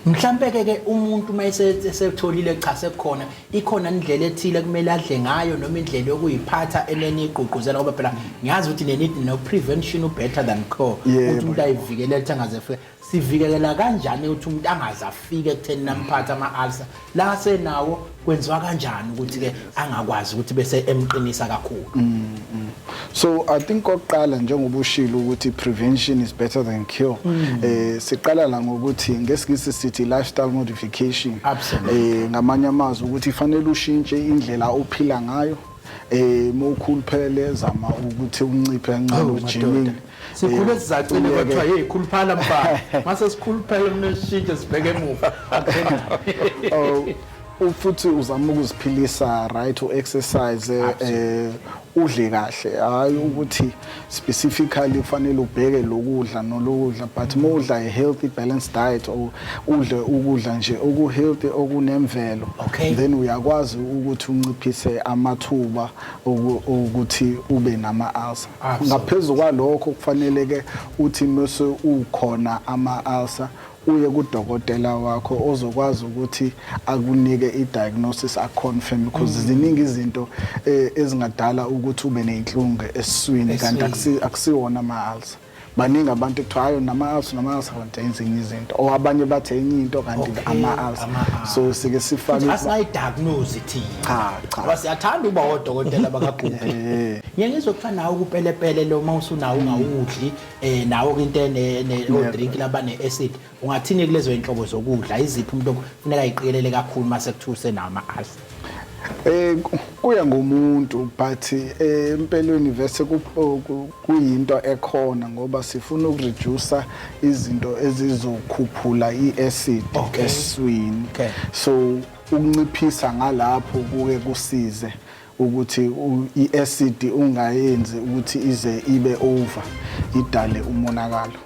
Mhlampe ke ke umuntu uma esetholile, cha, sekukhona, ikhona indlela ethile kumele adle ngayo noma indlela yokuyiphatha eneni igqugquzela, ngoba phela ngiyazi ukuthi nenithi no prevention u better than cure, ukuthi umuntu ayivikele ukuthi angaze afike. Sivikela kanjani ukuthi umuntu angaze afike ekutheni namphatha ama-ulcer la senawo? Kwenziwa kanjani ukuthi ke angakwazi ukuthi bese emqinisa kakhulu? So I think okokuqala, njengoba ushilo ukuthi prevention is better than cure, siqala la ngokuthi ngesingisi sithi lifestyle modification. Ngamanye amazwi ukuthi fanele ushintshe indlela ophila ngayo. Mawukhuluphele, zama ukuthi unciphe kancane Oh, ujimini. Madoda. Sikhule sizacile, kwathiwa, "Hey, khuluphala mfana." Mase sikhuluphele, kuneshintshe, sibheke emuva. Oh, futhi uzama ukuziphilisa right, u-exercise, udle kahle. Hayi ukuthi specifically kufanele ubheke lokudla nolokudla, but uma udla a healthy balanced diet or udle ukudla nje oku-healthy, okunemvelo, then uyakwazi ukuthi unciphise amathuba ukuthi ube nama-ulcer. Ngaphezu kwalokho, kufanele ke uthi mase ukhona ama-ulcer, uye kudokotela wakho ozokwazi ukuthi akunike i-diagnosis, a-confirm, because ziningi izinto ezingadala ukuthi ube ney'nhlungu esiswini kanti akusiwona ama-ulcer. Baningi abantu ekuthiwa hayo nama-ulcer, nama-ulcer, kanti ezinye izinto, or abanye bathi enye into kanti ama-ulcer. Ama-ulcer. So sike sifake Asingayi-diagnose thina. Cha, cha. Ngoba siyathanda ukuba odokotela bakaGoogle. Ngeke ngizwe kuthiwa nawe ukupelepele lo, uma usunawo ungawudli, nawo ke into ene o-drink labane acid. Ungathini kulezo inhlobo zokudla? Iziphi umuntu okufuneka ayiqikelele kakhulu mase kuthiwa usenawo ama-ulcer? Kuya ngomuntu, but empeleni vese kuyinto ekhona ngoba sifuna ukureduce izinto ezizokhuphula iacid esiswini. So ukunciphisa ngalapho kuke kusize ukuthi i-acid ungayenzi ukuthi ize ibe over, idale umonakalo.